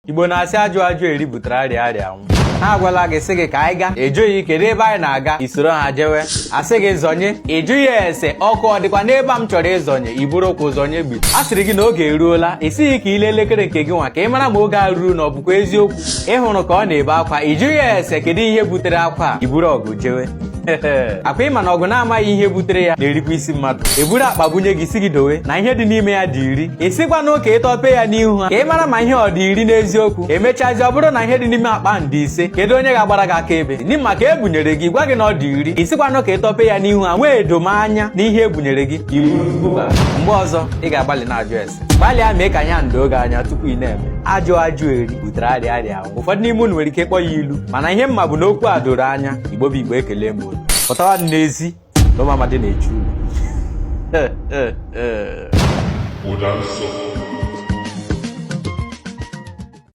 Igbo na-asị ajụ ajụ eri butere arịa arịa anwụ. Ha agwala gị sị gị ka anyị gaa, ị jụghị kedu ebe anyị na-aga, i soro ha jewe. Asị gị zọnye, ị jụghị ese ọkụ ọ dịkwa n'ebe a m chọrọ ịzọnye, i buru ụkwụ zọnye gbi. A sịrị gị na oge eruola, ị sịghị ka i lee elekere nke gị nwa ka ị mara ma oge a ruru na ọ bụkwa eziokwu. Ị hụrụ ka ọ na-ebe akwa, ị jụghị ese kedu ihe butere akwa a, i buru ọgụ jewe. Akwa ị ma na ọgụ na-amaghị ihe butere ya na-erikwa isi mmadụ. Eburu akpa bunye gị sị gị dowe na ihe dị n'ime ya dị iri, ị sịkwanụ ka ị tọpe ya n'ihu ha ka ị mara ma ihe ọ dị iri n'eziokwu. Emechazi ọ bụrụ na ihe dị n'ime akpa ahụ dị ise, kedu onye ga-agbara gị akaebe? N'ihi maka e bunyere gị gwa gị na ọ dị iri, ị sịkwanụ ka ị tọpe ya n'ihu ha nwee edomanya n'ihe e bunyere gị. Mgbe ọzọ ị ga-agbalị na-ajụ ese, gbalịa mee ka anya doo gị anya tupu ị na-eme. Ajụ ajụ eri butere arịa arịa anwụ. Ụfọdụ n'ime unu nwere ike ịkpọ ya ilu, mana ihe m ma bụ na okwu a doro anya. Igbo bụ Igbo, ekele m unu. Pụtawa n'ezi na ụmụ amadi na-echu unu. Ụda nsọ.